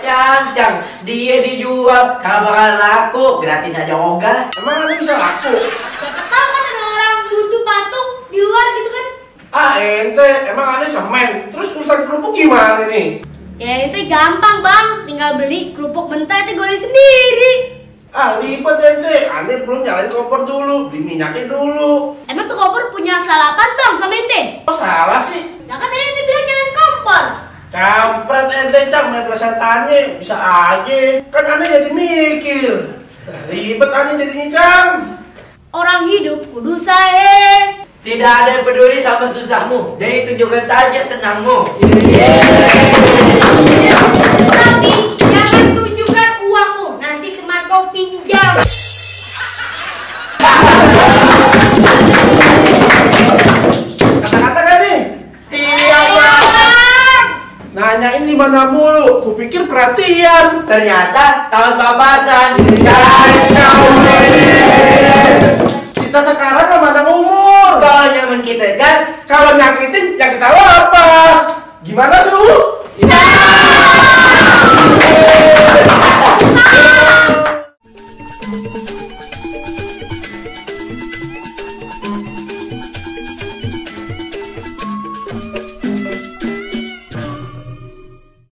cancang. Dia dijual, kalau bakal laku, gratis aja ogah. Emang Ane bisa laku? Siapa tahu kan ada orang butuh patung di luar gitu kan. Ah ente, emang Ane semen. Terus urusan kerupuk gimana nih? Ya itu gampang bang, tinggal beli kerupuk mentah itu goreng sendiri. Ah ribet ente, Ane belum nyalain kompor dulu, beli minyaknya dulu. Emang tuh kompor punya salah apa bang sama ente? Kok salah sih? Nah kan tadi ente bilang jangan kompor. Kampret ente Cang, main perasaan tanya, bisa aja. Kan Ane jadi mikir. Ribet Ane jadinya Cang. Orang hidup kudu sae. Tidak ada yang peduli sama susahmu, jadi tunjukkan saja senangmu. Tapi jangan tunjukkan uangmu, nanti teman kau pinjam. Kata-kata kan nih? Siap. Nanyain di mana mulu, kupikir perhatian. Ternyata tahun papasan. Kita sekarang nggak mandang umur. Kalau nyaman kita gas. Kalau nyaman